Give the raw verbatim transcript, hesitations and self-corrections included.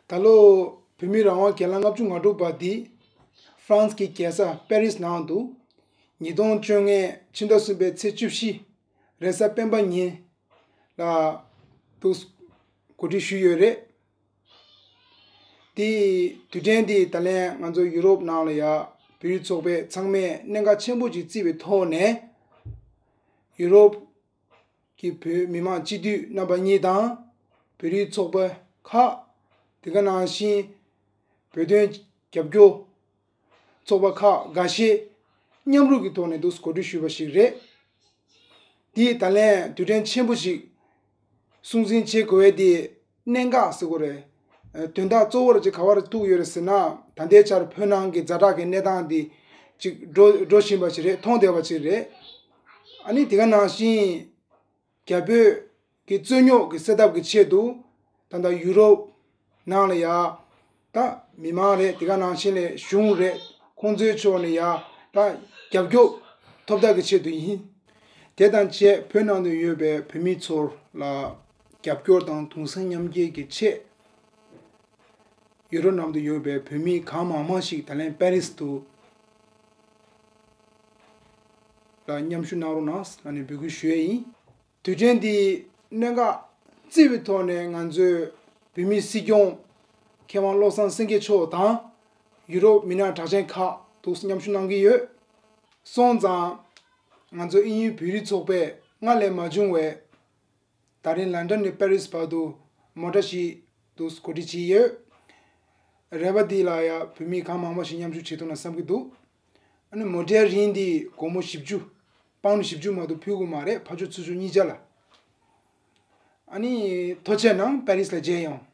ད་ལོ་བོད་མི་རང་དབང་སྒེར་ལངས་ལྔ་བཅུ་ང་དྲུག་པ་འདི་ཧྥ་རན་སི་གི་རྒྱལ་ས་པེ་རིས་ནང་དུ་ཉིས་སྟོང་བཅོ་ལྔ་ཕྱི་ཟླ་གསུམ་པའི་ཚེས་བཅུ་བཞི་རེས་གཟའ་སྤེན་པ་ཉིན་ལ་དུ་གོ་སྒྲིག་ཞུས་ཡོད་རེད། དེ་དུས་དྲན་འདི་ད་ལན་ང་ཚོ་ཡུ་རོབ་ནང་ལ་ཡ་བོད་རིགས་ཚོགས་པས་ཚང་མས་གནད་འགག་ཆེན་པོ་ཅིག་བརྩིས་པའི་ཐོག་ནས། ཡུ་རོབ་ཀྱི་བོད་མི་མང་སྤྱི་འཐུས་རྣམ་པ་གཉིས་དང་། བོད་རིགས་ཚོགས་པ་ཁག་དེ་ག་ནང་བཞིན་བོད་དོན་རྒྱབ་སྐྱོར་ཚོགས་པ་ཁག་འགའ་ཤས་མཉམ་རུབ་ཀྱི་ཐོག་ནས་འདུག་གོ་སྒྲིག་ཞུས་པ་ཞིག་རེད། དེས་ད་ལན་དུས་དྲན་ཆེན་པོ་ཞིག་སྲུང་འཛིན་བྱེད་དགོས་པའི་དེ་གནད་འགག་ཟེར་དགོས་རེད། དོན་དག་གཙོ་བོར་ཅིག་ག་བར་ཐུག་ཡོད་རེད་ཟེར་ན། ད་ལྟའི་ཆར་བོད་ནང་གི་ཛ་དྲག་གི་གནས་སྟངས་དེ་ཅིག་འགྲོ་འགྲོ་བཞིན་པ་ཞིག་རེད། མཐོང་བསྡད་པ་ཞིག་རེད། ཨ་ནི་དེ་ག་ནང་བཞིན་རྒྱ་བོད་ཀྱི་རྩོད་རྙོག་གི་སེལ་ཐབས་ཀྱི་ཆེད་དུ་ད་ལྟ་ཡུ་རོབ་ནང་ལ་ཡ་ད་མི་མང་རེད། དེ་ག་ནང་བཞིན་ལས་གཞུང་རེད། ཁོང་ཚོའི་ཕྱོགས་ནས་ཡ་ད་རྒྱབ་སྐྱོར་ཐོབ་ཐབས་ཀྱི་ཆེད་དུ་ཡིན། དེ་དང་བཅས་བོད་ནང་དུ་ཡོད་པའི་བོད་མི་ཚོར་ལ་རྒྱབ་སྐྱོར་དང་གདུང་སེམས་མཉམ་སྐྱེད་ཀྱི་ཆེད། ཡུ་རོབ་ནང་དུ་ཡོད་པའི་བོད་མི་གང་མང་མང་ཞིག་ད་ལན་པེ་རིས་དུ་ལ་མཉམ་ཞུགས་གནང་རོགས་གནང་ཨ་ནི་འབོད་སྐུལ་ཞུ་ཡས་ཡིན། དུས་དྲན་འདི་གནད་འགག་བརྩི་བའི་ཐོག་ནས་ང་ཚོས་བོད་མིའི་སྲིད་སྐྱོང་མཁས་དབང་བློ་བཟང་སེང་གེ་མཆོག་དང་ཡུ་རོབ་མི་སྣ་གྲགས་ཅན་ཁག་ཏུ་མཉམ་ཞུགས་གནང་གི་ཡོད། སོང་ཙང་ང་ཚོ་དབྱིན་ཡུལ་བོད་རིགས་ཚོགས་པས་སྔར་ལས་མ་བྱུང་བའི་ད་རིང་ལན་ཀྲན་ནས་པེ་རིས་བར་དུ་མོ་ཊ་ཞིག་ཏུ་གོ་སྒྲིག་བྱས་ཡོད། རེ་བ་འདི་ལ་ཡང་བོད་མི་གང་མང་མང་ཞིག་མཉམ་ཞུགས་བྱེད་ཐུབ་ན་བསམ་གྱི་འདུག་ཨ་ནི་མོ་ཊའི་རིན་འདི་སྒོར་མོ་བཞི་བཅུ། པའུན་བཞི་བཅུ་མ་གཏོགས་ཕུལ་དགོས་མ་རེད། ཕར་ཕྱོགས་ཚུར་ཕྱོགས་གཉིས་ཆ་ལ། ཨ་ནི་ཐུགས་རྗེ་གནང་། པེ་རིས་ལ་མཇལ་ཡོང་